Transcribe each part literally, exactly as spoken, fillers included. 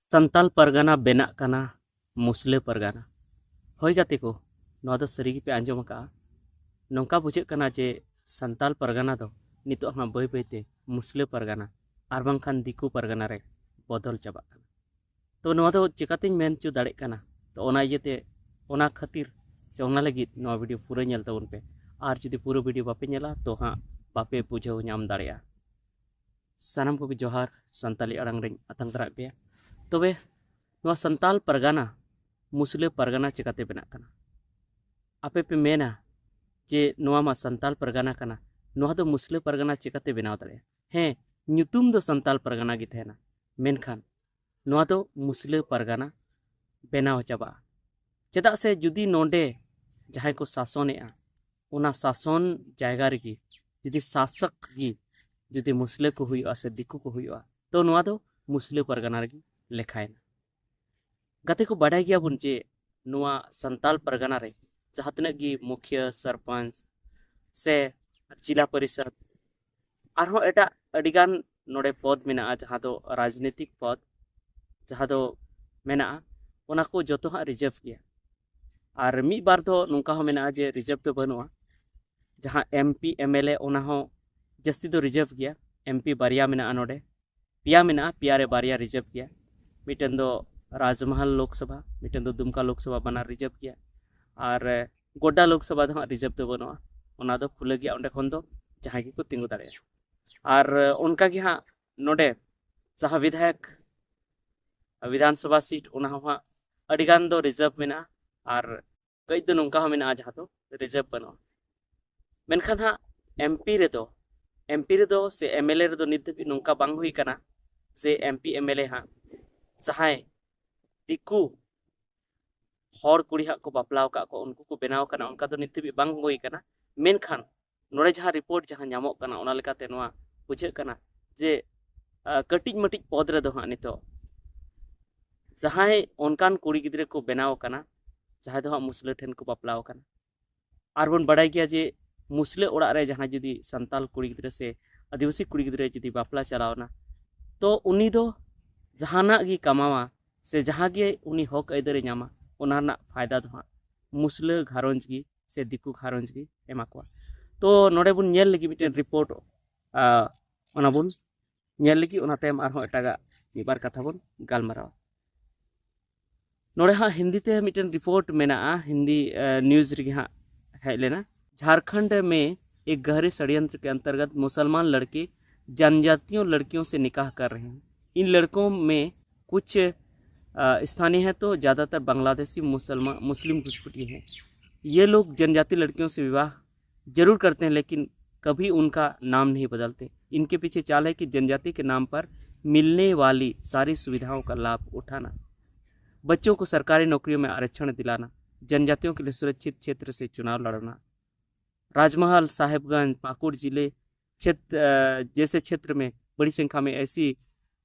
ᱥᱟᱱᱛᱟᱞ ᱯᱟᱨᱜᱟᱱᱟ ᱵᱮᱱᱟᱜ ᱠᱟᱱᱟ ᱢᱩᱥᱞᱟᱹ ᱯᱟᱨᱜᱟᱱᱟ᱾ ᱦᱳᱭ ᱜᱟᱛᱮ ᱠᱚ, ᱱᱚᱣᱟ ᱫᱚ ᱥᱟᱹᱨᱤ ᱜᱮᱯᱮ ᱟᱸᱡᱚᱢ ᱟᱠᱟᱜᱼᱟ᱾ ᱱᱚᱝᱠᱟ ᱵᱩᱡᱷᱟᱹᱜ ᱠᱟᱱᱟ ᱡᱮ ᱥᱟᱱᱛᱟᱞ ᱯᱟᱨᱜᱟᱱᱟ ᱫᱚ ᱱᱤᱛᱚᱜ ᱦᱟᱸᱜ ᱵᱟᱹᱭ ᱵᱟᱹᱭᱛᱮ ᱢᱩᱥᱞᱟᱹ ᱯᱟᱨᱜᱟᱱᱟ ᱟᱨ ᱵᱟᱝᱠᱷᱟᱱ ᱫᱤᱠᱩ ᱯᱟᱨᱜᱟᱱᱟ ᱨᱮ ᱵᱚᱫᱚᱞ ᱪᱟᱵᱟᱜ ᱠᱟᱱᱟ᱾ ᱛᱚ ᱱᱚᱣᱟ ᱫᱚ ᱪᱮᱠᱟᱛᱤᱧ ᱢᱮᱱ ᱦᱚᱪᱚ ᱫᱟᱲᱮᱭᱟᱜ ᱠᱟᱱᱟ? ᱛᱚ ᱚᱱᱟ ᱤᱭᱟᱹᱛᱮ, ᱚᱱᱟ ᱠᱷᱟᱹᱛᱤᱨ ᱥᱮ ᱚᱱᱟ ᱞᱟᱹᱜᱤᱫ ᱱᱚᱣᱟ ᱵᱷᱤᱰᱤᱭᱳ ᱯᱩᱨᱟᱹ ᱧᱮᱞ ᱛᱟᱵᱚᱱ ᱯᱮ᱾ ᱟᱨ ᱡᱩᱫᱤ ᱯᱩᱨᱟᱹ ᱵᱷᱤᱰᱤᱭᱳ ᱵᱟᱯᱮ ᱧᱮᱞᱟ, ᱛᱚ ᱦᱟᱸᱜ ᱵᱟᱯᱮ ᱵᱩᱡᱷᱟᱹᱣ ᱧᱟᱢ ᱫᱟᱲᱮᱭᱟᱜᱼᱟ᱾ ᱥᱟᱱᱟᱢ ᱠᱚᱜᱮ ᱡᱚᱦᱟᱨ, ᱥᱟᱱᱛᱟᱞᱤ ᱟᱲᱟᱝ ᱨᱮᱧ ᱟᱛᱟᱝ ᱫᱟᱨᱟᱢ ᱯᱮᱭᱟ᱾ ᱛᱚᱵᱮ ᱱᱚᱣᱟ ᱥᱟᱱᱛᱟᱞ ᱯᱟᱨᱜᱟᱱᱟ ᱢᱩᱥᱞᱟᱹ ᱯᱟᱨᱜᱟᱱᱟ ᱪᱮᱠᱟᱛᱮ ᱵᱮᱱᱟᱜ ᱠᱟᱱᱟ? ᱟᱯᱮ ᱯᱮ ᱢᱮᱱᱟ ᱡᱮ ᱱᱚᱣᱟ ᱢᱟ ᱥᱟᱱᱛᱟᱞ ᱯᱟᱨᱜᱟᱱᱟ ᱠᱟᱱᱟ, ᱱᱚᱣᱟ ᱫᱚ ᱢᱩᱥᱞᱟᱹ ᱯᱟᱨᱜᱟᱱᱟ ᱪᱮᱠᱟᱛᱮ ᱵᱮᱱᱟᱣ ᱫᱟᱲᱮᱭᱟᱜᱼᱟ? ᱦᱮᱸ, ᱧᱩᱛᱩᱢ ᱫᱚ ᱥᱟᱱᱛᱟᱞ ᱯᱟᱨᱜᱟᱱᱟ ᱜᱮ ᱛᱟᱦᱮᱱᱟ, ᱢᱮᱱᱠᱷᱟᱱ ᱱᱚᱣᱟ ᱫᱚ ᱢᱩᱥᱞᱟᱹ ᱯᱟᱨᱜᱟᱱᱟ ᱵᱮᱱᱟᱣ ᱪᱟᱵᱟᱜᱼᱟ᱾ ᱪᱮᱫᱟᱜ ᱥᱮ ᱡᱩᱫᱤ ᱱᱚᱰᱮ ᱡᱟᱦᱟᱸᱭ ᱠᱚ ᱥᱟᱥᱚᱱᱮᱜᱼᱟ, ᱚᱱᱟ ᱥᱟᱥᱚᱱ ᱡᱟᱭᱜᱟ ᱨᱮᱜᱮ ᱡᱩᱫᱤ ᱥᱟᱥᱚᱠ ᱜᱮ ᱡᱩᱫᱤ ᱢᱩᱥᱞᱟᱹ ᱠᱚ ᱦᱩᱭᱩᱜᱼᱟ ᱥᱮ ᱫᱤᱠᱩ ᱠᱚ ᱦᱩᱭᱩᱜᱼᱟ, ᱛᱚ ᱱᱚᱣᱟ ᱫᱚ ᱢᱩᱥᱞᱟᱹ ᱯᱟᱨᱜᱟᱱᱟ ᱨᱮᱜᱮ ᱞᱮᱠᱷᱟᱭᱮᱱᱟ᱾ ᱜᱟᱛᱮ ᱠᱚ, ᱵᱟᱰᱟᱭ ᱜᱮᱭᱟᱵᱚᱱ ᱡᱮ ᱱᱚᱣᱟ ᱥᱟᱱᱛᱟᱞ ᱯᱟᱨᱜᱟᱱᱟ ᱨᱮ ᱡᱟᱦᱟᱸ ᱛᱤᱱᱟᱹᱜ ᱜᱮ ᱢᱩᱠᱷᱤᱭᱟᱹ, ᱥᱚᱨᱯᱚᱧᱪ ᱥᱮ ᱡᱤᱞᱟ ᱯᱚᱨᱤᱥᱚᱫᱽ, ᱟᱨᱦᱚᱸ ᱮᱴᱟᱜ ᱟᱹᱰᱤᱜᱟᱱ ᱱᱚᱰᱮ ᱯᱚᱫᱽ ᱢᱮᱱᱟᱜᱼᱟ, ᱡᱟᱦᱟᱸ ᱫᱚ ᱨᱟᱡᱽᱱᱤᱛᱤᱠ ᱯᱚᱫᱽ ᱡᱟᱦᱟᱸ ᱫᱚ ᱢᱮᱱᱟᱜᱼᱟ, ᱚᱱᱟ ᱠᱚ ᱡᱚᱛᱚ ᱦᱟᱸᱜ ᱨᱤᱡᱟᱨᱵᱷ ᱜᱮᱭᱟ᱾ ᱟᱨ ᱢᱤᱫ ᱵᱟᱨ ᱫᱚ ᱱᱚᱝᱠᱟ ᱦᱚᱸ ᱢᱮᱱᱟᱜᱼᱟ ᱡᱮ ᱨᱤᱡᱟᱨᱵᱷ ᱫᱚ ᱵᱟᱹᱱᱩᱜᱼᱟ᱾ ᱡᱟᱦᱟᱸ M P, M L A, ᱚᱱᱟ ᱦᱚᱸ ᱡᱟᱹᱥᱛᱤ ᱫᱚ ᱨᱤᱡᱟᱨᱵᱷ ᱜᱮᱭᱟ᱾ ᱮᱢ ᱯᱤ ᱵᱟᱨᱭᱟ ᱢᱮᱱᱟᱜᱼᱟ ᱱᱚᱰᱮ, ᱯᱮᱭᱟ ᱢᱮᱱᱟᱜᱼᱟ, ᱯᱮᱭᱟ ᱨᱮ ᱵᱟᱨᱭᱟ ᱨᱤᱡᱟᱨᱵᱷ ᱜᱮᱭᱟ᱾ ᱢᱤᱫᱴᱮᱱ ᱫᱚ ᱨᱟᱡᱽᱢᱟᱦᱟᱞ ᱞᱳᱠᱥᱚᱵᱷᱟ, ᱢᱤᱫᱴᱮᱱ ᱫᱚ ᱫᱩᱢᱠᱟ ᱞᱳᱠᱥᱚᱵᱷᱟ, ᱵᱟᱱᱟᱨ ᱨᱤᱡᱟᱨᱵᱷ ᱜᱮᱭᱟ᱾ ᱟᱨ ᱮ, ᱜᱳᱰᱰᱟ ᱞᱳᱠᱥᱚᱵᱷᱟ ᱫᱚ ᱦᱟᱸᱜ ᱨᱤᱡᱟᱨᱵᱷ ᱫᱚ ᱵᱟᱹᱱᱩᱜᱼᱟ, ᱚᱱᱟ ᱫᱚ ᱠᱷᱩᱞᱟᱹ ᱜᱮᱭᱟ, ᱚᱸᱰᱮ ᱠᱷᱚᱱ ᱫᱚ ᱡᱟᱦᱟᱸᱭ ᱜᱮᱠᱚ ᱛᱤᱸᱜᱩ ᱫᱟᱲᱮᱭᱟᱜᱼᱟ᱾ ᱟᱨ ᱮ, ᱚᱱᱠᱟ ᱜᱮ ᱦᱟᱸᱜ ᱱᱚᱰᱮ ᱡᱟᱦᱟᱸ ᱵᱤᱫᱷᱟᱭᱚᱠ, ᱵᱤᱫᱷᱟᱱ ᱥᱚᱵᱷᱟ ᱥᱤᱴ, ᱚᱱᱟ ᱦᱚᱸ ᱦᱟᱸᱜ ᱟᱹᱰᱤᱜᱟᱱ ᱫᱚ ᱨᱤᱡᱟᱨᱵᱷ ᱢᱮᱱᱟᱜᱼᱟ᱾ ᱟᱨ ᱠᱟᱹᱡ ᱫᱚ ᱱᱚᱝᱠᱟ ᱦᱚᱸ ᱢᱮᱱᱟᱜᱼᱟ ᱡᱟᱦᱟᱸ ᱫᱚ ᱨᱤᱡᱟᱨᱵᱷ ᱵᱟᱹᱱᱩᱜᱼᱟ᱾ ᱢᱮᱱᱠᱷᱟᱱ ᱦᱟᱸᱜ ᱮᱢ ᱯᱤ ᱨᱮᱫᱚ, ᱮᱢ ᱯᱤ ᱨᱮᱫᱚ ᱥᱮ ᱮᱢ ᱮᱞ ᱮ ᱨᱮᱫᱚ ᱱᱤᱛ ᱫᱷᱟᱹᱵᱤᱡ ᱱᱚᱝᱠᱟ ᱵᱟᱝ ᱦᱩᱭ ᱠᱟᱱᱟ ᱡᱮ M P, M L A ᱦᱟᱸᱜ ᱡᱟᱦᱟᱸᱭ ᱫᱤᱠᱩ ᱦᱚᱲ ᱠᱩᱲᱤ ᱦᱟᱸᱜ ᱠᱚ ᱵᱟᱯᱞᱟ ᱟᱠᱟᱫ ᱠᱚ, ᱩᱱᱠᱩ ᱠᱚ ᱵᱮᱱᱟᱣ ᱠᱟᱱᱟ, ᱚᱱᱠᱟ ᱫᱚ ᱱᱤᱛ ᱫᱷᱟᱹᱵᱤᱡ ᱵᱟᱝ ᱦᱩᱭ ᱠᱟᱱᱟ᱾ ᱢᱮᱱᱠᱷᱟᱱ ᱱᱚᱰᱮ ᱡᱟᱦᱟᱸ ᱨᱤᱯᱳᱨᱴ ᱡᱟᱦᱟᱸ ᱧᱟᱢᱚᱜ ᱠᱟᱱᱟ, ᱚᱱᱟ ᱞᱮᱠᱟᱛᱮ ᱱᱚᱣᱟ ᱵᱩᱡᱷᱟᱹᱜ ᱠᱟᱱᱟ ᱡᱮ, ᱟ, ᱠᱟᱹᱴᱤᱡ ᱢᱟᱹᱴᱤᱡ ᱯᱚᱫᱽ ᱨᱮᱫᱚ ᱦᱟᱸᱜ ᱱᱤᱛᱚᱜ ᱡᱟᱦᱟᱸᱭ ᱚᱱᱠᱟᱱ ᱠᱩᱲᱤ ᱜᱤᱫᱽᱨᱟᱹ ᱠᱚ ᱵᱮᱱᱟᱣ ᱟᱠᱟᱱᱟ, ᱡᱟᱦᱟᱸᱭ ᱫᱚ ᱦᱟᱸᱜ ᱢᱩᱥᱞᱟᱹ ᱴᱷᱮᱱ ᱠᱚ ᱵᱟᱯᱞᱟ ᱟᱠᱟᱱᱟ᱾ ᱟᱨ ᱵᱚᱱ ᱵᱟᱰᱟᱭ ᱜᱮᱭᱟ ᱡᱮ ᱢᱩᱥᱞᱟᱹ ᱚᱲᱟᱜ ᱨᱮ ᱡᱟᱦᱟᱸᱭ ᱡᱩᱫᱤ ᱥᱟᱱᱛᱟᱞ ᱠᱩᱲᱤ ᱜᱤᱫᱽᱨᱟᱹ ᱥᱮ ᱟᱹᱫᱤᱵᱟᱹᱥᱤ ᱠᱩᱲᱤ ᱜᱤᱫᱽᱨᱟᱹ ᱡᱩᱫᱤ ᱵᱟᱯᱞᱟ ᱪᱟᱞᱟᱣ ᱮᱱᱟ, ᱛᱚ ᱩᱱᱤ ᱫᱚ ᱡᱟᱦᱟᱱᱟᱜ ᱜᱮ ᱠᱟᱢᱟᱣᱟ ᱥᱮ ᱡᱟᱦᱟᱸ ᱜᱮ ᱩᱱᱤ ᱦᱚᱠ ᱟᱹᱭᱫᱟᱹᱨᱮ ᱧᱟᱢᱟ, ᱚᱱᱟ ᱨᱮᱱᱟᱜ ᱯᱷᱟᱭᱫᱟ ᱫᱚ ᱦᱟᱸᱜ ᱢᱩᱥᱞᱟᱹ ᱜᱷᱟᱨᱚᱸᱡᱽ ᱜᱮ ᱥᱮ ᱫᱤᱠᱩ ᱜᱷᱟᱨᱚᱸᱡᱽ ᱜᱮ ᱮᱢᱟ ᱠᱚᱣᱟ᱾ ᱛᱚ ᱱᱚᱰᱮ ᱵᱚᱱ ᱧᱮᱞ ᱞᱟᱹᱜᱤᱫ ᱢᱤᱫᱴᱮᱱ ᱨᱤᱯᱳᱨᱴ, ᱚᱱᱟ ᱵᱚᱱ ᱧᱮᱞ ᱞᱟᱹᱜᱤᱫ, ᱚᱱᱟ ᱛᱟᱭᱚᱢ ᱟᱨᱦᱚᱸ ᱮᱴᱟᱜᱟᱜ ᱢᱤᱫ ᱵᱟᱨ ᱠᱟᱛᱷᱟ ᱵᱚᱱ ᱜᱟᱞᱢᱟᱨᱟᱣᱟ᱾ ᱱᱚᱰᱮ ᱦᱟᱸᱜ ᱦᱤᱱᱫᱤ ᱛᱮ ᱢᱤᱫᱴᱮᱱ ᱨᱤᱯᱳᱨᱴ ᱢᱮᱱᱟᱜᱼᱟ, ᱦᱤᱱᱫᱤ ᱱᱤᱭᱩᱡᱽ ᱨᱮᱜᱮ ᱦᱟᱸᱜ ᱦᱮᱡ ᱞᱮᱱᱟ᱾ झारखंड में एक गहरे षड्यंत्र के अंतर्गत मुसलमान लड़के जनजातियों लड़कियों से निकाह कर रहे हैं। इन लड़कों में कुछ स्थानीय हैं तो ज़्यादातर बांग्लादेशी मुसलमान, मुस्लिम घुसपैठी हैं। ये लोग जनजाति लड़कियों से विवाह जरूर करते हैं, लेकिन कभी उनका नाम नहीं बदलते। इनके पीछे चाल है कि जनजाति के नाम पर मिलने वाली सारी सुविधाओं का लाभ उठाना, बच्चों को सरकारी नौकरियों में आरक्षण दिलाना, जनजातियों के लिए सुरक्षित क्षेत्र से चुनाव लड़ना। राजमहल, साहेबगंज, पाकुड़ जिले क्षेत्र जैसे क्षेत्र में बड़ी संख्या में ऐसी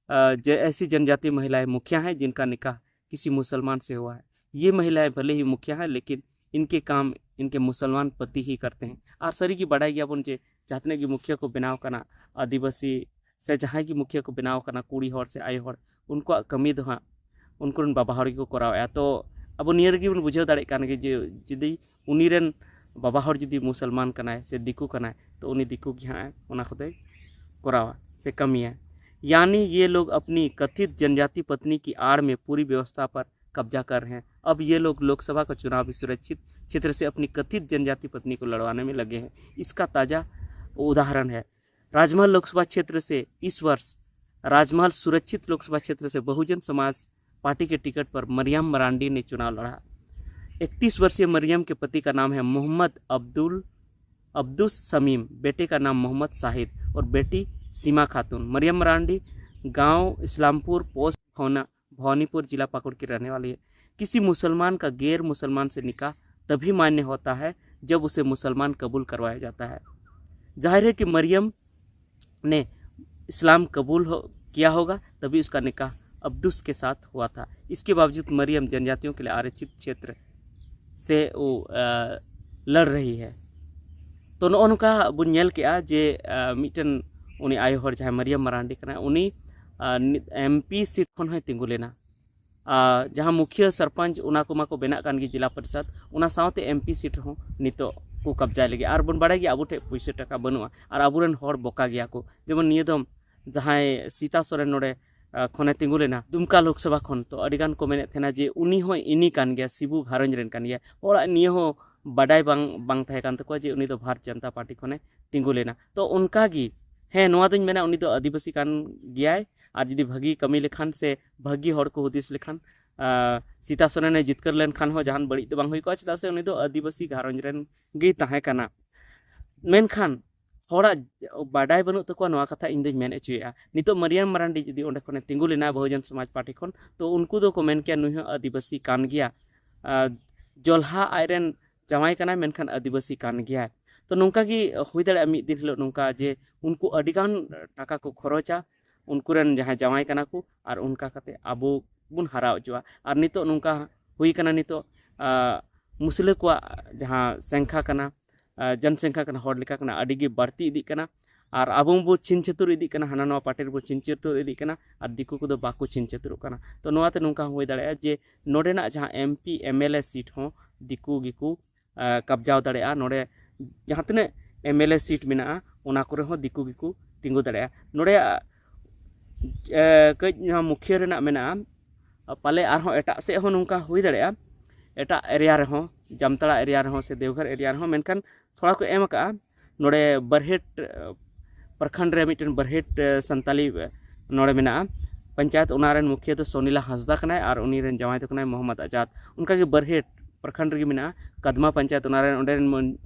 ऐसी जनजाति महिलाएं मुखिया हैं जिनका निकाह किसी मुसलमान से हुआ है। ये महिलाएं भले ही मुखिया हैं, लेकिन इनके काम इनके मुसलमान पति ही करते हैं। ᱟᱨ ᱥᱟᱹᱨᱤ ᱜᱮ ᱵᱟᱰᱟᱭ ᱜᱮᱭᱟᱵᱚᱱ ᱡᱮ ᱡᱟᱦᱟᱸ ᱛᱤᱱᱟᱹᱜ ᱜᱮ ᱢᱩᱠᱷᱤᱭᱟᱹ ᱠᱚ ᱵᱮᱱᱟᱣ ᱠᱟᱱᱟ, ᱟᱹᱫᱤᱵᱟᱹᱥᱤ ᱥᱮ ᱡᱟᱦᱟᱸᱭ ᱜᱮ ᱢᱩᱠᱷᱤᱭᱟᱹ ᱠᱚ ᱵᱮᱱᱟᱣ ᱠᱟᱱᱟ, ᱠᱩᱲᱤ ᱦᱚᱲ ᱥᱮ ᱟᱭᱳ ᱦᱚᱲ, ᱩᱱᱠᱩᱣᱟᱜ ᱠᱟᱹᱢᱤ ᱫᱚ ᱦᱟᱸᱜ ᱩᱱᱠᱩ ᱨᱮᱱ ᱵᱟᱵᱟ ᱦᱚᱲ ᱜᱮᱠᱚ ᱠᱚᱨᱟᱣᱮᱫᱼᱟ᱾ ᱛᱚ ᱟᱵᱚ ᱱᱤᱭᱟᱹ ᱨᱮᱜᱮ ᱵᱚᱱ ᱵᱩᱡᱷᱟᱹᱣ ᱫᱟᱲᱮᱭᱟᱜ ᱠᱟᱱ ᱜᱮ ᱡᱮ ᱡᱩᱫᱤ ᱩᱱᱤ ᱨᱮᱱ ᱵᱟᱵᱟ ᱦᱚᱲ ᱡᱩᱫᱤ ᱢᱩᱥᱚᱞᱢᱟᱱ ᱠᱟᱱᱟᱭ ᱥᱮ ᱫᱤᱠᱩ ᱠᱟᱱᱟᱭ, ᱛᱚ ᱩᱱᱤ ᱫᱤᱠᱩ ᱜᱮ ᱦᱟᱸᱜ ᱚᱱᱟ ᱠᱚᱫᱚᱭ ᱠᱚᱨᱟᱣᱟ ᱥᱮ ᱠᱟᱹᱢᱤᱭᱟ᱾ यानी ये लोग अपनी कथित जनजाति पत्नी की आड़ में पूरी व्यवस्था पर कब्जा कर रहे हैं। अब ये लोग लोकसभा का चुनाव भी सुरक्षित क्षेत्र से अपनी कथित जनजाति पत्नी को लड़वाने में लगे हैं। इसका ताज़ा उदाहरण है राजमहल लोकसभा क्षेत्र से इस वर्ष राजमहल सुरक्षित लोकसभा क्षेत्र से बहुजन समाज पार्टी के टिकट पर मरियम मरांडी ने चुनाव लड़ा। इकतीस वर्षीय मरियम के पति का नाम है मोहम्मद अब्दुल अब्दुस समीम, बेटे का नाम मोहम्मद शाहिद और बेटी सीमा खातून। मरियम मरांडी गांव इस्लामपुर पोस्ट भवना भवानीपुर, जिला पाकुड़ की रहने वाली है। किसी मुसलमान का गैर मुसलमान से निकाह तभी मान्य होता है जब उसे मुसलमान कबूल करवाया जाता है। जाहिर है कि मरियम ने इस्लाम कबूल हो, किया होगा, तभी उसका निकाह अब्दुस के साथ हुआ था। इसके बावजूद मरियम जनजातियों के लिए आरक्षित क्षेत्र से वो लड़ रही है। ᱛᱚ ᱱᱚᱜᱼᱚ ᱱᱚᱝᱠᱟ ᱵᱚᱱ ᱧᱮᱞ ᱠᱮᱜᱼᱟ ᱡᱮ ᱢᱤᱫᱴᱮᱱ ᱩᱱᱤ ᱟᱭᱳ ᱦᱚᱲ ᱡᱟᱦᱟᱸᱭ ᱢᱟᱨᱤᱭᱟᱢ ᱢᱟᱨᱟᱱᱰᱤ ᱠᱟᱱᱟᱭ, ᱩᱱᱤ ᱮᱢ ᱯᱤ ᱥᱤᱴ ᱠᱷᱚᱱ ᱦᱚᱸᱭ ᱛᱤᱸᱜᱩ ᱞᱮᱱᱟ᱾ ᱟᱨ ᱡᱟᱦᱟᱸ ᱢᱩᱠᱷᱤᱭᱟᱹ, ᱥᱚᱨᱯᱚᱧᱪ, ᱚᱱᱟ ᱠᱚᱢᱟ ᱠᱚ ᱵᱮᱱᱟᱜ ᱠᱟᱱ ᱜᱮ ᱡᱮᱞᱟ ᱯᱚᱨᱤᱥᱚᱫᱽ, ᱚᱱᱟ ᱥᱟᱶᱛᱮ ᱮᱢ ᱯᱤ ᱥᱤᱴ ᱦᱚᱸ ᱱᱤᱛᱚᱜ ᱠᱚ ᱠᱟᱵᱽᱡᱟᱭ ᱞᱟᱹᱜᱤᱫ᱾ ᱟᱨ ᱵᱚᱱ ᱵᱟᱲᱟᱭ ᱜᱮᱭᱟ ᱟᱵᱚ ᱴᱷᱮᱱ ᱯᱩᱭᱥᱟᱹ ᱴᱟᱠᱟ ᱵᱟᱹᱱᱩᱜᱼᱟ ᱟᱨ ᱟᱵᱚᱨᱮᱱ ᱦᱚᱲ ᱵᱚᱠᱟ ᱜᱮᱭᱟ ᱠᱚ᱾ ᱡᱮᱢᱚᱱ ᱱᱤᱭᱟᱹ ᱫᱚᱢ ᱡᱟᱦᱟᱸᱭ ᱥᱤᱛᱟ ᱥᱚᱨᱮᱱ ᱱᱚᱰᱮ ᱟᱸ, ᱠᱷᱚᱱᱮ ᱛᱤᱸᱜᱩ ᱞᱮᱱᱟ ᱫᱩᱢᱠᱟ ᱞᱳᱠᱥᱚᱵᱷᱟ ᱠᱷᱚᱱ, ᱛᱚ ᱟᱹᱰᱤ ᱜᱟᱱ ᱠᱚ ᱢᱮᱱᱮᱫ ᱛᱟᱦᱮᱱᱟ ᱡᱮ ᱩᱱᱤ ᱦᱚᱸ ᱤᱱᱤ ᱠᱟᱱ ᱜᱮᱭᱟ, ᱥᱤᱵᱩ ᱜᱷᱟᱨᱚᱸᱡᱽ ᱨᱮᱱ ᱠᱟᱱ ᱜᱮᱭᱟ᱾ ᱦᱚᱲᱟᱜ ᱱᱤᱭᱟᱹ ᱦᱚᱸ ᱵᱟᱰᱟᱭ ᱵᱟᱝ ᱵᱟᱝ ᱛᱟᱦᱮᱸ ᱠᱟᱱ ᱛᱟᱠᱚᱣᱟ ᱡᱮ ᱩᱱᱤ ᱫᱚ ᱵᱷᱟᱨᱚᱛ ᱡᱚᱱᱚᱛᱟ ᱯᱟᱨᱴᱤ ᱠᱷᱚᱱᱮ ᱛᱤᱸᱜᱩ ᱞᱮᱱᱟ᱾ ᱛᱚ ᱚᱱᱠᱟ ᱜᱮ, ᱦᱮᱸ, ᱱᱚᱣᱟ ᱫᱚᱧ ᱢᱮᱱᱟ ᱩᱱᱤ ᱫᱚ ᱟᱹᱫᱤᱵᱟᱹᱥᱤ ᱠᱟᱱ ᱜᱮᱭᱟᱭ, ᱟᱨ ᱡᱩᱫᱤ ᱵᱷᱟᱹᱜᱤ ᱠᱟᱹᱢᱤ ᱞᱮᱠᱷᱟᱱ ᱥᱮ ᱵᱷᱟᱹᱜᱤ ᱦᱚᱲ ᱠᱚ ᱦᱩᱫᱤᱥ ᱞᱮᱠᱷᱟᱱ, ᱟᱸ, ᱥᱤᱛᱟ ᱥᱚᱨᱮᱱᱮ ᱡᱤᱛᱠᱟᱹᱨ ᱞᱮᱱᱠᱷᱟᱱ ᱦᱚᱸ ᱡᱟᱦᱟᱱ ᱵᱟᱹᱲᱤᱡ ᱫᱚ ᱵᱟᱝ ᱦᱩᱭ ᱠᱚᱜᱼᱟ, ᱪᱮᱫᱟᱜ ᱥᱮ ᱩᱱᱤ ᱫᱚ ᱟᱹᱫᱤᱵᱟᱹᱥᱤ ᱜᱷᱟᱨᱚᱸᱡᱽ ᱨᱮᱱ ᱜᱮᱭ ᱛᱟᱦᱮᱸ ᱠᱟᱱᱟ᱾ ᱢᱮᱱᱠᱷᱟᱱ ᱦᱚᱲᱟᱜ ᱵᱟᱰᱟᱭ ᱵᱟᱹᱱᱩᱜ ᱛᱟᱠᱚᱣᱟ, ᱱᱚᱣᱟ ᱠᱟᱛᱷᱟ ᱤᱧ ᱫᱚᱧ ᱢᱮᱱ ᱦᱚᱪᱚᱭᱮᱫᱼᱟ᱾ ᱱᱤᱛᱚᱜ ᱢᱟᱨᱤᱭᱟᱢ ᱢᱟᱨᱟᱱᱰᱤ ᱡᱩᱫᱤ ᱚᱸᱰᱮ ᱠᱷᱚᱱᱮ ᱛᱤᱸᱜᱩ ᱞᱮᱱᱟ ᱵᱚᱦᱩᱡᱚᱱ ᱥᱚᱢᱟᱡᱽ ᱯᱟᱨᱴᱤ ᱠᱷᱚᱱ, ᱛᱚ ᱩᱱᱠᱩ ᱫᱚᱠᱚ ᱢᱮᱱ ᱠᱮᱭᱟ ᱱᱩᱭ ᱦᱚᱸ ᱟᱹᱫᱤᱵᱟᱹᱥᱤ ᱠᱟᱱ ᱜᱮᱭᱟ᱾ ᱟᱨ ᱡᱚᱞᱦᱟ ᱟᱡᱨᱮᱱ ᱡᱟᱶᱟᱭ ᱠᱟᱱᱟᱭ, ᱢᱮᱱᱠᱷᱟᱱ ᱟᱹᱫᱤᱵᱟᱹᱥᱤ ᱠᱟᱱ ᱜᱮᱭᱟᱭ᱾ ᱛᱚ ᱱᱚᱝᱠᱟ ᱜᱮ ᱦᱩᱭ ᱫᱟᱲᱮᱭᱟᱜᱼᱟ ᱢᱤᱫ ᱫᱤᱱ ᱦᱤᱞᱳᱜ ᱱᱚᱝᱠᱟ ᱡᱮ ᱩᱱᱠᱩ ᱟᱹᱰᱤᱜᱟᱱ ᱴᱟᱠᱟ ᱠᱚ ᱠᱷᱚᱨᱚᱪᱟ, ᱩᱱᱠᱩ ᱨᱮᱱ ᱡᱟᱦᱟᱸᱭ ᱡᱟᱶᱟᱭ ᱠᱟᱱᱟ ᱠᱚ, ᱟᱨ ᱚᱱᱠᱟ ᱠᱟᱛᱮ ᱟᱵᱚ ᱵᱚᱱ ᱦᱟᱨᱟ ᱦᱚᱪᱚᱜᱼᱟ᱾ ᱟᱨ ᱱᱤᱛᱚᱜ ᱱᱚᱝᱠᱟ ᱦᱩᱭ ᱠᱟᱱᱟ, ᱱᱤᱛᱚᱜ, ᱟᱸ, ᱢᱩᱥᱞᱟᱹ ᱠᱚᱣᱟᱜ ᱡᱟᱦᱟᱸ ᱥᱚᱝᱠᱷᱟ ᱠᱟᱱᱟ, ᱟᱸ, ᱡᱚᱱᱥᱚᱝᱠᱷᱟ ᱠᱟᱱᱟ, ᱦᱚᱲ ᱞᱮᱠᱷᱟ ᱠᱟᱱᱟ, ᱟᱹᱰᱤ ᱜᱮ ᱵᱟᱹᱲᱛᱤ ᱤᱫᱤᱜ ᱠᱟᱱᱟ᱾ ᱟᱨ ᱟᱵᱚ ᱵᱚ ᱪᱷᱤᱝ ᱪᱷᱟᱹᱛᱩᱨ ᱤᱫᱤᱜ ᱠᱟᱱᱟ, ᱦᱟᱱᱟ ᱱᱚᱣᱟ ᱯᱟᱨᱴᱤ ᱨᱮᱵᱚ ᱪᱷᱤᱝ ᱪᱷᱟᱹᱛᱩᱨ ᱤᱫᱤᱜ ᱠᱟᱱᱟ, ᱟᱨ ᱫᱤᱠᱩ ᱠᱚᱫᱚ ᱵᱟᱠᱚ ᱪᱷᱤᱝ ᱪᱷᱟᱹᱛᱩᱨᱚᱜ ᱠᱟᱱᱟ᱾ ᱛᱚ ᱱᱚᱣᱟᱛᱮ ᱱᱚᱝᱠᱟ ᱦᱚᱸ ᱦᱩᱭ ᱫᱟᱲᱮᱭᱟᱜᱼᱟ ᱡᱮ ᱱᱚᱰᱮᱱᱟᱜ ᱡᱟᱦᱟᱸ M P M L A seat ᱦᱚᱸ ᱫᱤᱠᱩ ᱜᱮᱠᱚ, ᱟᱸ, ᱠᱟᱵᱽᱡᱟᱣ ᱫᱟᱲᱮᱭᱟᱜᱼᱟ᱾ ᱱᱚᱰᱮ ᱡᱟᱦᱟᱸ ᱛᱤᱱᱟᱹᱜ ᱮᱢ ᱮᱞ ᱮ ᱥᱤᱴ ᱢᱮᱱᱟᱜᱼᱟ, ᱚᱱᱟ ᱠᱚᱨᱮ ᱦᱚᱸ ᱫᱤᱠᱩ ᱜᱮᱠᱚ ᱛᱤᱸᱜᱩ ᱫᱟᱲᱮᱭᱟᱜᱼᱟ᱾ ᱱᱚᱰᱮ, ᱟᱸ, ᱠᱟᱹᱡ ᱱᱚᱣᱟ ᱢᱩᱠᱷᱤᱭᱟᱹ ᱨᱮᱱᱟᱜ ᱢᱮᱱᱟᱜᱼᱟ, ᱯᱟᱞᱮ ᱟᱨᱦᱚᱸ ᱮᱴᱟᱜ ᱥᱮᱫ ᱦᱚᱸ ᱱᱚᱝᱠᱟ ᱦᱩᱭ ᱫᱟᱲᱮᱭᱟᱜᱼᱟ, ᱮᱴᱟᱜ ᱮᱨᱤᱭᱟ ᱨᱮᱦᱚᱸ, ᱡᱟᱢᱛᱟᱲᱟ ᱮᱨᱤᱭᱟ ᱨᱮᱦᱚᱸ ᱥᱮ ᱫᱮᱣᱜᱷᱚᱨ ᱮᱨᱤᱭᱟ ᱨᱮᱦᱚᱸ, ᱢᱮᱱᱠᱷᱟᱱ ᱛᱷᱚᱲᱟ ᱠᱚ ᱮᱢ ᱟᱠᱟᱜᱼᱟ᱾ ᱱᱚᱰᱮ ᱵᱟᱨᱦᱮᱴ, ᱟᱸ, ᱯᱨᱚᱠᱷᱚᱸᱰ ᱨᱮ ᱢᱤᱫᱴᱮᱱ ᱵᱟᱨᱦᱮᱴ, ᱟᱸ, ᱥᱟᱱᱛᱟᱞᱤ, ᱟᱸ, ᱱᱚᱰᱮ ᱢᱮᱱᱟᱜᱼᱟ ᱯᱚᱧᱪᱟᱭᱮᱛ, ᱚᱱᱟ ᱨᱮᱱ ᱢᱩᱠᱷᱤᱭᱟᱹ ᱫᱚ ᱥᱚᱱᱤᱞᱟ ᱦᱟᱸᱥᱫᱟ ᱠᱟᱱᱟᱭ ᱟᱨ ᱩᱱᱤ ᱨᱮᱱ ᱡᱟᱶᱟᱭ ᱫᱚ ᱠᱟᱱᱟᱭ ᱢᱚᱦᱚᱢᱢᱚᱫᱽ ᱟᱡᱟᱫ᱾ ᱚᱱᱠᱟᱜᱮ ᱵᱟᱨᱦᱮᱴ ᱯᱨᱚᱠᱷᱚᱸᱰ ᱨᱮᱜᱮ ᱢᱮᱱᱟᱜᱼᱟ ᱠᱟᱫᱢᱟ ᱯᱚᱧᱪᱟᱭᱮᱛ, ᱚᱱᱟ ᱨᱮᱱ, ᱚᱸᱰᱮ ᱨᱮᱱ ᱢᱩ-,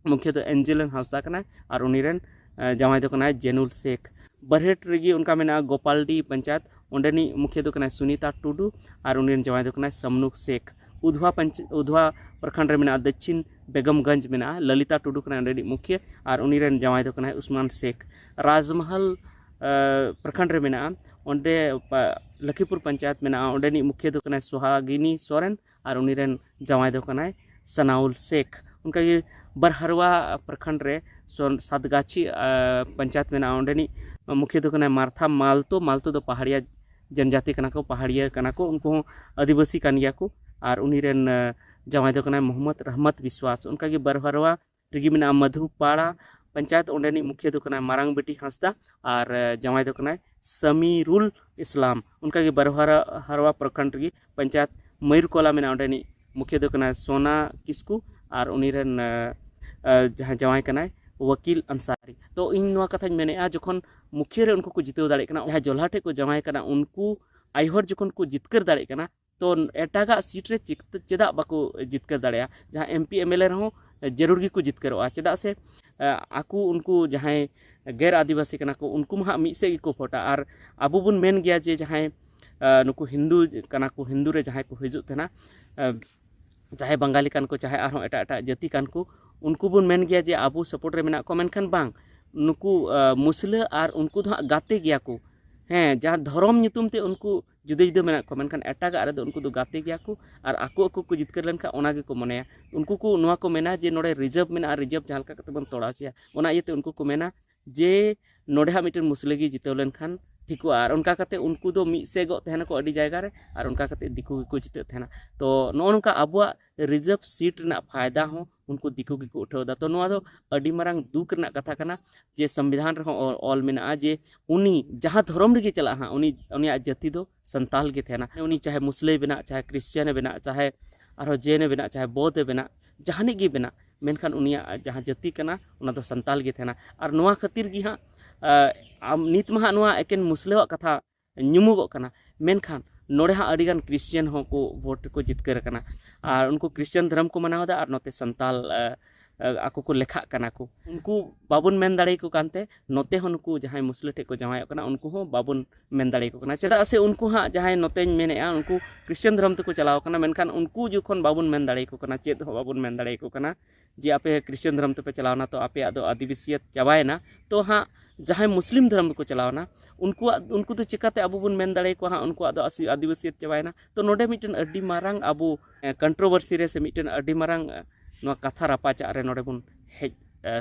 ᱢᱩᱠᱷᱤᱭᱟᱹ ᱫᱚ ᱮᱱᱡᱮᱞᱮᱱ ᱦᱟᱸᱥᱫᱟ ᱠᱟᱱᱟᱭ ᱟᱨ ᱩᱱᱤ ᱨᱮᱱ, ᱟᱸ, ᱡᱟᱶᱟᱭ ᱫᱚ ᱠᱟᱱᱟᱭ ᱡᱮᱱᱩᱞ ᱥᱮᱠᱷ᱾ ᱵᱟᱨᱦᱮᱴ ᱨᱮᱜᱮ ᱚᱱᱠᱟ ᱢᱮᱱᱟᱜᱼᱟ ᱜᱳᱯᱟᱞᱰᱤ ᱯᱚᱧᱪᱟᱭᱮᱛ, ᱚᱸᱰᱮᱱᱤᱡ ᱢᱩᱠᱷᱤᱭᱟᱹ ᱫᱚ ᱠᱟᱱᱟᱭ ᱥᱩᱱᱤᱛᱟ ᱴᱩᱰᱩ ᱟᱨ ᱩᱱᱤ ᱨᱮᱱ ᱡᱟᱶᱟᱭ ᱫᱚ ᱠᱟᱱᱟᱭ ᱥᱟᱢᱱᱩᱠ ᱥᱮᱠᱷ᱾ ᱩᱫᱷᱣᱟ ᱯᱚᱧᱪ-, ᱩᱫᱷᱣᱟ ᱯᱨᱚᱠᱷᱚᱸᱰ ᱨᱮ ᱢᱮᱱᱟᱜᱼᱟ ᱫᱚᱠᱠᱷᱤᱱ ᱵᱮᱜᱚᱢᱜᱚᱸᱡᱽ ᱢᱮᱱᱟᱜᱼᱟ, ᱞᱚᱞᱤᱛᱟ ᱴᱩᱰᱩ ᱠᱟᱱᱟᱭ ᱚᱸᱰᱮᱱᱤᱡ ᱢᱩᱠᱷᱤᱭᱟᱹ ᱟᱨ ᱩᱱᱤ ᱨᱮᱱ ᱡᱟᱶᱟᱭ ᱫᱚ ᱠᱟᱱᱟᱭ ᱩᱥᱢᱟᱱ ᱥᱮᱠᱷ᱾ ᱨᱟᱡᱽᱢᱚᱦᱚᱞ, ᱟᱸ, ᱯᱨᱚᱠᱷᱚᱸᱰ ᱨᱮ ᱢᱮᱱᱟᱜᱼᱟ, ᱚᱸᱰᱮ ᱯᱟ-, ᱞᱚᱠᱷᱤᱯᱩᱨ ᱯᱚᱧᱪᱟᱭᱮᱛ ᱢᱮᱱᱟᱜᱼᱟ, ᱚᱸᱰᱮᱱᱤᱡ ᱢᱩᱠᱷᱤᱭᱟᱹ ᱫᱚ ᱠᱟᱱᱟᱭ ᱥᱩᱦᱟᱜᱤᱱᱤ ᱥᱚᱨᱮᱱ ᱟᱨ ᱩᱱᱤ ᱨᱮᱱ ᱡᱟᱶᱟᱭ ᱫᱚ ᱠᱟᱱᱟᱭ ᱥᱟᱱᱟᱩᱞ ᱥᱮᱠᱷ᱾ ᱚᱱᱠᱟᱜᱮ ᱵᱟᱨᱦᱟᱨᱣᱟ ᱯᱨᱚᱠᱷᱚᱸᱰ ᱨᱮ ᱥᱚᱱ ᱥᱟᱛᱜᱟᱪᱷᱤ ᱯᱚᱧᱪᱟᱭᱮᱛ ᱢᱮᱱᱟᱜᱼᱟ, ᱚᱸᱰᱮᱱᱤᱡ ᱢᱩᱠᱷᱤᱭᱟᱹ ᱫᱚ ᱠᱟᱱᱟᱭ ᱢᱟᱨᱛᱷᱟ ᱢᱟᱞᱛᱳ᱾ ᱢᱟᱞᱛᱳ ᱫᱚ ᱯᱟᱦᱟᱲᱤᱭᱟ ᱡᱚᱱᱡᱟᱹᱛᱤ ᱠᱟᱱᱟ ᱠᱚ, ᱯᱟᱦᱟᱲᱤᱭᱟᱹ ᱠᱟᱱᱟ ᱠᱚ, ᱩᱱᱠᱩ ᱦᱚᱸ ᱟᱹᱫᱤᱵᱟᱹᱥᱤ ᱠᱟᱱ ᱜᱮᱭᱟ ᱠᱚ᱾ ᱟᱨ ᱩᱱᱤ ᱨᱮᱱ ᱡᱟᱶᱟᱭ ᱫᱚ ᱠᱟᱱᱟᱭ ᱢᱚᱦᱚᱢᱢᱚᱫᱽ ᱨᱟᱦᱢᱟᱛ ᱵᱤᱥᱣᱟᱥ᱾ ᱚᱱᱠᱟᱜᱮ ᱵᱟᱨᱣᱟᱨᱣᱟ ᱨᱮᱜᱮ ᱢᱮᱱᱟᱜᱼᱟ ᱢᱟᱫᱷᱩᱯᱟᱲᱟ ᱯᱚᱧᱪᱟᱭᱮᱛ, ᱚᱸᱰᱮᱱᱤᱡ ᱢᱩᱠᱷᱤᱭᱟᱹ ᱫᱚ ᱠᱟᱱᱟᱭ ᱢᱟᱨᱟᱝ ᱵᱤᱴᱤ ᱦᱟᱸᱥᱫᱟ ᱟᱨ ᱡᱟᱶᱟᱭ ᱫᱚ ᱠᱟᱱᱟᱭ ᱥᱟᱢᱤᱨᱩᱞ ᱤᱥᱞᱟᱢ᱾ ᱚᱱᱠᱟᱜᱮ ᱵᱟᱨᱣᱟᱨᱣᱟ ᱯᱨᱚᱠᱷᱚᱸᱰ ᱨᱮᱜᱮ ᱯᱚᱧᱪᱟᱭᱮᱛ ᱢᱚᱭᱩᱨᱠᱚᱞᱟ ᱢᱮᱱᱟᱜᱼᱟ, ᱚᱸᱰᱮᱱᱤᱡ ᱢᱩᱠᱷᱤᱭᱟᱹ ᱫᱚ ᱠᱟᱱᱟᱭ ᱥᱳᱱᱟ ᱠᱤᱥᱠᱩ ᱟᱨ ᱩᱱᱤ ᱨᱮᱱ ᱡᱟᱦᱟᱸ ᱡᱟᱶᱟᱭ ᱠᱟᱱᱟᱭ ᱣᱟᱠᱤᱞ ᱟᱱᱥᱟᱨᱤ᱾ ᱛᱚ ᱤᱧ ᱱᱚᱣᱟ ᱠᱟᱛᱷᱟᱧ ᱢᱮᱱᱮᱫᱼᱟ, ᱡᱚᱠᱷᱚᱱ ᱢᱩᱠᱷᱤᱭᱟᱹ ᱨᱮ ᱩᱱᱠᱩ ᱠᱚ ᱡᱤᱛᱟᱹᱣ ᱫᱟᱲᱮᱭᱟᱜ ᱠᱟᱱᱟ, ᱡᱟᱦᱟᱸᱭ ᱡᱚᱞᱦᱟ ᱴᱷᱮᱱ ᱠᱚ ᱡᱟᱶᱟᱭ ᱠᱟᱱᱟ, ᱩᱱᱠᱩ ᱟᱭᱳ ᱦᱚᱲ ᱡᱚᱠᱷᱚᱱ ᱠᱚ ᱡᱤᱛᱠᱟᱹᱨ ᱫᱟᱲᱮᱭᱟᱜ ᱠᱟᱱᱟ, ᱛᱚ ᱮᱴᱟᱜᱟᱜ ᱥᱤᱴ ᱨᱮ ᱪᱮᱫᱟᱜ ᱵᱟᱠᱚ ᱡᱤᱛᱠᱟᱹᱨ ᱫᱟᱲᱮᱭᱟᱜᱼᱟ? ᱡᱟᱦᱟᱸ M P M L A ᱨᱮᱦᱚᱸ ᱡᱟᱹᱨᱩᱲ ᱜᱮᱠᱚ ᱡᱤᱛᱠᱟᱹᱨᱚᱜᱼᱟ᱾ ᱪᱮᱫᱟᱜ ᱥᱮ ᱟᱠᱚ ᱩᱱᱠᱩ ᱡᱟᱦᱟᱸᱭ ᱜᱮᱨ ᱟᱹᱫᱤᱵᱟᱹᱥᱤ ᱠᱟᱱᱟ ᱠᱚ, ᱩᱱᱠᱩ ᱢᱟ ᱦᱟᱸᱜ ᱢᱤᱫ ᱥᱮᱫ ᱜᱮᱠᱚ ᱵᱷᱳᱴᱟ᱾ ᱟᱨ ᱟᱵᱚ ᱵᱚᱱ ᱢᱮᱱ ᱜᱮᱭᱟ ᱡᱮ ᱡᱟᱦᱟᱸᱭ ᱱᱩᱠᱩ ᱦᱤᱱᱫᱩ ᱠᱟᱱᱟ ᱠᱚ, ᱦᱤᱱᱫᱩ ᱨᱮ ᱡᱟᱦᱟᱸᱭ ᱠᱚ ᱦᱤᱡᱩᱜ ᱛᱟᱦᱮᱱᱟ, ᱪᱟᱦᱮ ᱵᱟᱝᱜᱟᱞᱤ ᱠᱟᱱ ᱠᱚ, ᱪᱟᱦᱮ ᱟᱨᱦᱚᱸ ᱮᱴᱟᱜ ᱮᱴᱟᱜ ᱡᱟᱹᱛᱤ ᱠᱟᱱ ᱠᱚ, ᱩᱱᱠᱩ ᱵᱚᱱ ᱢᱮᱱ ᱜᱮᱭᱟ ᱡᱮ ᱟᱵᱚ ᱥᱟᱯᱳᱨᱴ ᱨᱮ ᱢᱮᱱᱟᱜ ᱠᱚᱣᱟ, ᱢᱮᱱᱠᱷᱟᱱ ᱵᱟᱝ, ᱱᱩᱠᱩ ᱢᱩᱥᱞᱟᱹ ᱟᱨ ᱩᱱᱠᱩ ᱫᱚ ᱦᱟᱸᱜ ᱜᱟᱛᱮ ᱜᱮᱭᱟ ᱠᱚ᱾ ᱦᱮᱸ, ᱡᱟᱦᱟᱸ ᱫᱷᱚᱨᱚᱢ ᱧᱩᱛᱩᱢ ᱛᱮ ᱩᱱᱠᱩ ᱡᱩᱫᱟᱹ ᱡᱩᱫᱟᱹ ᱢᱮᱱᱟᱜ ᱠᱚᱣᱟ, ᱢᱮᱱᱠᱷᱟᱱ ᱮᱴᱟᱜᱟᱜ ᱨᱮᱫᱚ ᱩᱱᱠᱩ ᱫᱚ ᱜᱟᱛᱮ ᱜᱮᱭᱟ ᱠᱚ ᱟᱨ ᱟᱠᱚ ᱟᱠᱚ ᱠᱚ ᱡᱤᱛᱠᱟᱹᱨ ᱞᱮᱱᱠᱷᱟᱱ ᱚᱱᱟ ᱜᱮᱠᱚ ᱢᱚᱱᱮᱭᱟ᱾ ᱩᱱᱠᱩ ᱠᱚ ᱱᱚᱣᱟ ᱠᱚ ᱢᱮᱱᱟ ᱡᱮ ᱱᱚᱰᱮ ᱨᱤᱡᱟᱨᱵᱷ ᱢᱮᱱᱟᱜᱼᱟ, ᱨᱤᱡᱟᱨᱵᱷ ᱡᱟᱦᱟᱸ ᱞᱮᱠᱟ ᱠᱟᱛᱮ ᱵᱚᱱ ᱛᱚᱲᱟᱣ ᱦᱚᱪᱚᱭᱟ᱾ ᱚᱱᱟ ᱤᱭᱟᱹᱛᱮ ᱩᱱᱠᱩ ᱠᱚ ᱢᱮᱱᱟ ᱡᱮ ᱱᱚᱰᱮ ᱦᱟᱸᱜ ᱢᱤᱫᱴᱮᱱ ᱢᱩᱥᱞᱟᱹ ᱜᱮ ᱡᱤᱛᱟᱹᱣ ᱞᱮᱱᱠᱷᱟᱱ ᱴᱷᱤᱠᱚᱜᱼᱟ᱾ ᱟᱨ ᱚᱱᱠᱟ ᱠᱟᱛᱮ ᱩᱱᱠᱩ ᱫᱚ ᱢᱤᱫ ᱥᱮᱫᱚᱜ ᱛᱟᱦᱮᱱᱟᱠᱚ ᱟᱹᱰᱤ ᱡᱟᱭᱜᱟ ᱨᱮ, ᱟᱨ ᱚᱱᱠᱟ ᱠᱟᱛᱮ ᱫᱤᱠᱩ ᱜᱮᱠᱚ ᱡᱤᱛᱟᱹᱜ ᱛᱟᱦᱮᱱᱟ᱾ ᱛᱚ ᱱᱚᱜᱼᱚ ᱱᱚᱝᱠᱟ ᱟᱵᱚᱣᱟᱜ ᱨᱤᱡᱟᱨᱵᱷ ᱥᱤᱴ ᱨᱮᱱᱟᱜ ᱯᱷᱟᱭᱫᱟ ᱦᱚᱸ ᱩᱱᱠᱩ ᱫᱤᱠᱩ ᱜᱮᱠᱚ ᱩᱴᱷᱟᱹᱣ ᱮᱫᱟ᱾ ᱛᱚ ᱱᱚᱣᱟ ᱫᱚ ᱟᱹᱰᱤ ᱢᱟᱨᱟᱝ ᱫᱩᱠ ᱨᱮᱱᱟᱜ ᱠᱟᱛᱷᱟ ᱠᱟᱱᱟ ᱡᱮ ᱥᱚᱝᱵᱤᱫᱷᱟᱱ ᱨᱮᱦᱚᱸ ᱚ- ᱚᱞ ᱢᱮᱱᱟᱜᱼᱟ ᱡᱮ ᱩᱱᱤ ᱡᱟᱦᱟᱸ ᱫᱷᱚᱨᱚᱢ ᱨᱮᱜᱮ ᱪᱟᱞᱟᱜᱼᱟ ᱦᱟᱸᱜ, ᱩᱱᱤ ᱩᱱᱤᱭᱟᱜ ᱡᱟᱹᱛᱤ ᱫᱚ ᱥᱟᱱᱛᱟᱞ ᱜᱮ ᱛᱟᱦᱮᱱᱟ᱾ ᱩᱱᱤ ᱪᱟᱦᱮ ᱢᱩᱥᱞᱟᱹᱭ ᱵᱮᱱᱟᱜ, ᱪᱟᱦᱮ ᱠᱷᱨᱤᱥᱪᱟᱱᱮ ᱵᱮᱱᱟᱜ, ᱪᱟᱦᱮ ᱟᱨᱦᱚᱸ ᱡᱮᱱᱮ ᱵᱮᱱᱟᱜ, ᱪᱟᱦᱮ ᱵᱳᱫᱷᱮ ᱵᱮᱱᱟᱜ, ᱡᱟᱦᱟᱱᱤᱡ ᱜᱮ ᱵᱮᱱᱟᱜ, ᱢᱮᱱᱠᱷᱟᱱ ᱩᱱᱤᱭᱟᱜ ᱡᱟᱦᱟᱸ ᱡᱟᱹᱛᱤ ᱠᱟᱱᱟ ᱚᱱᱟ ᱫᱚ ᱥᱟᱱᱛᱟᱞ ᱜᱮ ᱛᱟᱦᱮᱱᱟ᱾ ᱟᱨ ᱱᱚᱣᱟ ᱠᱷᱟᱹᱛᱤᱨ ᱜᱮ ᱦᱟᱸᱜ ᱟᱢ ᱱᱤᱛ ᱢᱟ ᱦᱟᱸᱜ ᱱᱚᱣᱟ ᱮᱠᱮᱱ ᱢᱩᱥᱞᱟᱹᱣᱟᱜ ᱠᱟᱛᱷᱟ ᱧᱩᱢᱩᱜᱚᱜ ᱠᱟᱱᱟ, ᱢᱮᱱᱠᱷᱟᱱ ᱱᱚᱰᱮ ᱦᱟᱸᱜ ᱟᱹᱰᱤᱜᱟᱱ ᱠᱷᱨᱤᱥᱪᱟᱱ ᱦᱚᱸᱠᱚ ᱵᱷᱳᱴ ᱨᱮᱠᱚ ᱡᱤᱛᱠᱟᱹᱨ ᱟᱠᱟᱱᱟ᱾ ᱟᱨ ᱩᱱᱠᱩ ᱠᱷᱨᱤᱥᱪᱟᱱ ᱫᱷᱚᱨᱚᱢ ᱠᱚ ᱢᱟᱱᱟᱣ ᱮᱫᱟ ᱟᱨ ᱱᱚᱛᱮ ᱥᱟᱱᱛᱟᱞ ᱟᱠᱚ ᱠᱚ ᱞᱮᱠᱷᱟᱜ ᱠᱟᱱᱟ ᱠᱚ᱾ ᱩᱱᱠᱩ ᱵᱟᱵᱚᱱ ᱢᱮᱱ ᱫᱟᱲᱮᱭᱟᱠᱚ ᱠᱟᱱᱛᱮ ᱱᱚᱛᱮ ᱦᱚᱸ ᱱᱩᱠᱩ ᱡᱟᱦᱟᱸᱭ ᱢᱩᱥᱞᱟᱹ ᱴᱷᱮᱱ ᱠᱚ ᱡᱟᱶᱟᱭᱚᱜ ᱠᱟᱱᱟ ᱩᱱᱠᱩ ᱦᱚᱸ ᱵᱟᱵᱚᱱ ᱢᱮᱱ ᱫᱟᱲᱮᱭᱟᱠᱚ ᱠᱟᱱᱟ᱾ ᱪᱮᱫᱟᱜ ᱥᱮ ᱩᱱᱠᱩ ᱦᱟᱸᱜ ᱡᱟᱦᱟᱸᱭ ᱱᱚᱛᱮᱧ ᱢᱮᱱᱮᱫᱼᱟ ᱩᱱᱠᱩ ᱠᱷᱨᱤᱥᱪᱟᱱ ᱫᱷᱚᱨᱚᱢ ᱛᱮᱠᱚ ᱪᱟᱞᱟᱣ ᱠᱟᱱᱟ, ᱢᱮᱱᱠᱷᱟᱱ ᱩᱱᱠᱩ ᱡᱚᱠᱷᱚᱱ ᱵᱟᱵᱚᱱ ᱢᱮᱱ ᱫᱟᱲᱮᱭᱟᱠᱚ ᱠᱟᱱᱟ, ᱪᱮᱫ ᱦᱚᱸ ᱵᱟᱵᱚᱱ ᱢᱮᱱ ᱫᱟᱲᱮᱭᱟᱠᱚ ᱠᱟᱱᱟ ᱡᱮ ᱟᱯᱮ ᱠᱷᱨᱤᱥᱪᱟᱱ ᱫᱷᱚᱨᱚᱢ ᱛᱮᱯᱮ ᱪᱟᱞᱟᱣᱱᱟ ᱛᱚ ᱟᱯᱮᱭᱟᱜ ᱫᱚ ᱟᱹᱫᱤᱵᱟᱹᱥᱤᱭᱟᱛ ᱪᱟᱵᱟᱭᱮᱱᱟ, ᱛᱚ ᱦᱟᱸᱜ ᱡᱟᱦᱟᱸᱭ ᱢᱩᱥᱞᱤᱢ ᱫᱷᱚᱨᱚᱢ ᱨᱮᱠᱚ ᱪᱟᱞᱟᱣᱱᱟ ᱩᱱᱠᱩᱣᱟᱜ ᱩᱱᱠᱩ ᱫᱚ ᱪᱤᱠᱟᱹᱛᱮ ᱟᱵᱚ ᱵᱚᱱ ᱢᱮᱱ ᱫᱟᱲᱮᱭᱟᱠᱚᱣᱟ ᱦᱟᱸᱜ ᱩᱱᱠᱩᱣᱟᱜ ᱫᱚ ᱟᱹᱫᱤᱵᱟᱹᱥᱤᱭᱟᱛ ᱪᱟᱵᱟᱭᱮᱱᱟ? ᱛᱚ ᱱᱚᱰᱮ ᱢᱤᱫᱴᱮᱱ ᱟᱹᱰᱤ ᱢᱟᱨᱟᱝ ᱟᱵᱚ ᱠᱚᱱᱴᱨᱳᱵᱷᱟᱨᱥᱤ ᱨᱮ ᱥᱮ ᱢᱤᱫᱴᱮᱱ ᱟᱹᱰᱤ ᱢᱟᱨᱟᱝ ᱱᱚᱣᱟ ᱠᱟᱛᱷᱟ ᱨᱟᱯᱟᱪᱟᱜ ᱨᱮ ᱱᱚᱰᱮ ᱵᱚᱱ ᱦᱮᱡ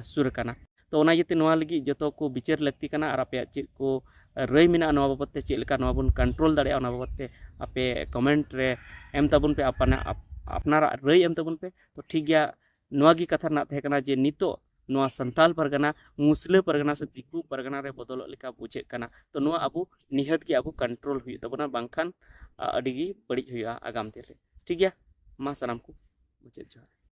ᱥᱩᱨ ᱟᱠᱟᱱᱟ᱾ ᱛᱚ ᱚᱱᱟ ᱤᱭᱟᱹᱛᱮ ᱱᱚᱣᱟ ᱞᱟᱹᱜᱤᱫ ᱡᱚᱛᱚ ᱠᱚ ᱵᱤᱪᱟᱹᱨ ᱞᱟᱹᱠᱛᱤ ᱠᱟᱱᱟ᱾ ᱟᱨ ᱟᱯᱮᱭᱟᱜ ᱪᱮᱫ ᱠᱚ ᱨᱟᱹᱭ ᱢᱮᱱᱟᱜᱼᱟ ᱱᱚᱣᱟ ᱵᱟᱵᱚᱫ ᱛᱮ, ᱪᱮᱫ ᱞᱮᱠᱟ ᱱᱚᱣᱟ ᱵᱚᱱ ᱠᱚᱱᱴᱨᱳᱞ ᱫᱟᱲᱮᱭᱟᱜᱼᱟ, ᱚᱱᱟ ᱵᱟᱵᱚᱫ ᱛᱮ ᱟᱯᱮ ᱠᱚᱢᱮᱱᱴ ᱨᱮ ᱮᱢ ᱛᱟᱵᱚᱱ ᱯᱮ, ᱟᱯᱱᱟ-, ᱟᱯ-, ᱟᱯᱱᱟᱨᱟᱜ ᱨᱟᱹᱭ ᱮᱢ ᱛᱟᱵᱚᱱ ᱯᱮ᱾ ᱛᱚ ᱴᱷᱤᱠ ᱜᱮᱭᱟ, ᱱᱚᱣᱟ ᱜᱮ ᱠᱟᱛᱷᱟ ᱨᱮᱱᱟᱜ ᱛᱟᱦᱮᱸ ᱠᱟᱱᱟ ᱡᱮ ᱱᱤᱛᱚᱜ ᱱᱚᱣᱟ ᱥᱟᱱᱛᱟᱞ ᱯᱟᱨᱜᱟᱱᱟ ᱢᱩᱥᱞᱟᱹ ᱯᱟᱨᱜᱟᱱᱟ ᱥᱮ ᱫᱤᱠᱩ ᱯᱟᱨᱜᱟᱱᱟ ᱨᱮ ᱵᱚᱫᱚᱞᱚᱜ ᱞᱮᱠᱟ ᱵᱩᱡᱷᱟᱹᱜ ᱠᱟᱱᱟ᱾ ᱛᱚ ᱱᱚᱣᱟ ᱟᱵᱚ ᱱᱤᱦᱟᱹᱛ ᱜᱮ ᱟᱵᱚ ᱠᱚᱱᱴᱨᱳᱞ ᱦᱩᱭᱩᱜ ᱛᱟᱵᱚᱱᱟ, ᱵᱟᱝᱠᱷᱟᱱ ᱟ, ᱟᱹᱰᱤ ᱜᱮ ᱵᱟᱹᱲᱤᱡ ᱦᱩᱭᱩᱜᱼᱟ ᱟᱜᱟᱢ ᱫᱤᱱ ᱨᱮ᱾ ᱴᱷᱤᱠ ᱜᱮᱭᱟ, ᱢᱟ ᱥᱟᱱᱟᱢ ᱠᱚ ᱢᱩᱪᱟᱹᱫ ᱡᱚᱦᱟᱨ᱾